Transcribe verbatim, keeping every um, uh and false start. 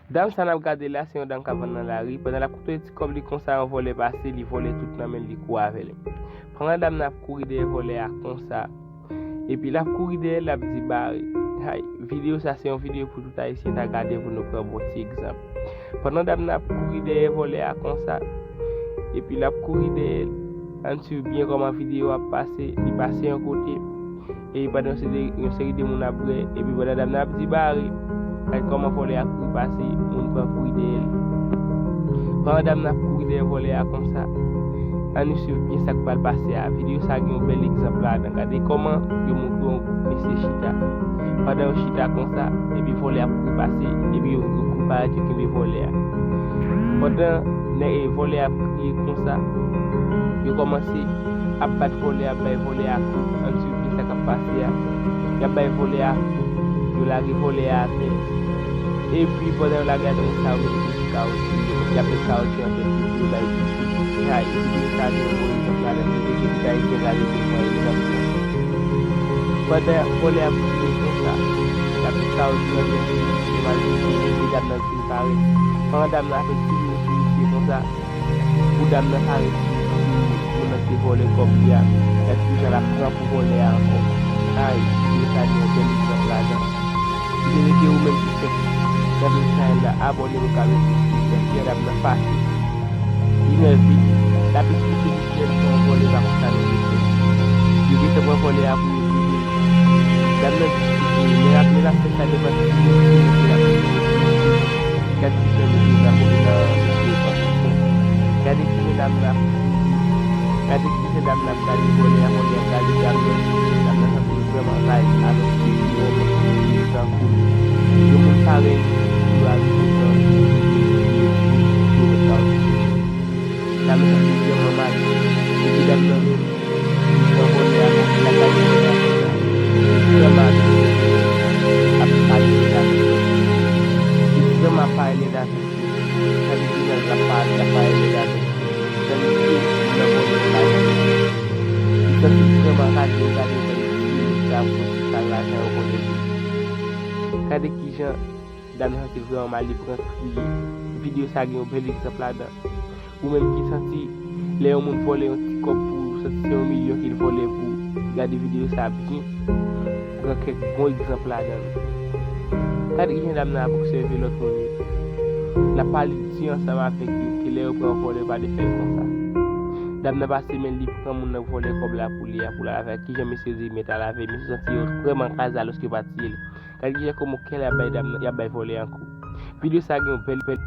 Dam sa n ap gade la, se yon dam k ap vann nan lari. Pandan l ap konte ti kòb li konsa, yon vòlè pase, li vòlè tout nan men l, li kouri avè l. Pandan dam nan ap kouri dèyè vòlè a konsa, epi l ap kouri dèyè l, l ap di bare. Hay, videyo sa se yon videyo pou tout Ayisyen ta gade pou nou pran bon ti egzanp. Pandan dam nan ap kouri dèyè vòlè a konsa, epi l ap kouri dèyè l, ann swiv byen kòman videyo ap pase, li pase yon kote, epi pandan yon seri, yon seri de moun ap bwè, epi pandan dam nan ap di bare, gade kòman vòlè a kouri pase, moun pran kouri dèyè l. Pandan dam nan ap kouri dèyè vòlè a konsa, ann swiv byen sa k pral pase a. Videyo sa gen yon bèl egzanp ladan. Gade kòman yo montre yon gwoup mesye chita. Pandan yo chita konsa, epi vòlè ap kouri pase, epi yo, yo kouri parèt, yo kenbe vòlè a. Pandan nèg e vòlè ap kriye konsa, yo kòmanse ap bat vòlè a, ap bay vòlè a kou. Ann swiv byen sa k ap pase a. Y ap bay vòlè a kou, yo lage vòlè a atè. Epi pandan yo lage atè konsa, yo mete ti kawotchou, y ap met kawotchou nan tèt li pou yo bay pitit. Sa, videyo sa gen yon bon egzanp ladan. Videyo ki ta egzanp ladan, se pran egzanp. Pandan vòlè ap kriye konsa, y ap met kawotchou nan tèt li, yo mal vide, epi dam nan vin parèt. Pandan dam nan ap etire sou misye konsa, pou dam nan parèt sou, sou moun nan ki te vòlè kòb li a, gad kijan l ap pran pou vòlè a ankò. Ay, videyo sa gen yon bèl egzanp ladan. M te rete ou menm ki fèk gade chanèl la, abòne pou ka mete egzanp. Jan dam nan fache, li nève, l ap esplike misye yon vòlè pa konn sa misye fè. Yo gentan pran vòlè a pou yo boule. Dam nan di, men l ap, men l ap fè sa devan ti mesye, l ap di, gad kijan mesye sa kote nan mesye yo pa konn fè. Gade kijan dam nan ap kriye. Gade kijan dam nan ap gade vòlè a, vòlè a ap gade dam nan. Dam nan santi l vrèman raz, alòske li vrèman kriye tankou yon moun parèy li, pou yo al pran, pou yo, pou yo, pou yo, pou yo, dam nan santi l vrèman mal. Epi dam nan menm, li pran vòlè a, li lakay vòlè a konsa. Li vrèman ap pale nèg avèk yo. Li vrèman ap pale nèg avèk yo. Gade kijan l ap pale, l ap pale nèg avèk yo. Jan misye nan vòlè yo pa janm. Li santi l vrèman raje, gade jan li di misye ap pran ti kal lajan yo vòlè li. Gade kijan dam nan santi l vrèman mal, li pran kriye. Videyo sa gen yon bèl egzanp ladan. Ou menm ki santi lè yon moun vòlè yon ti kòb pou ou, santi se yon milyon ke l vòlè pou ou, gade videyo sa byen pou pran kèk bon egzanp ladan l. Gade kijan dam nan ap obsève lòt moun yo. L ap pale di ansanm avèk yo ke lè yo pran vòlè yo pa dwe fè l konsa. Dam nan pase men l, li pran moun nan vòlè kòb la pou li a, pou l al avè l. Kijan mesye di mèt al avè l, mesye santi yo vrèman kraze alòske yo pa tiye l. Gade kijan kòman kè l ap bay dam nan, y ap bay vòlè an kou. Videyo sa gen yon bèl, bèl.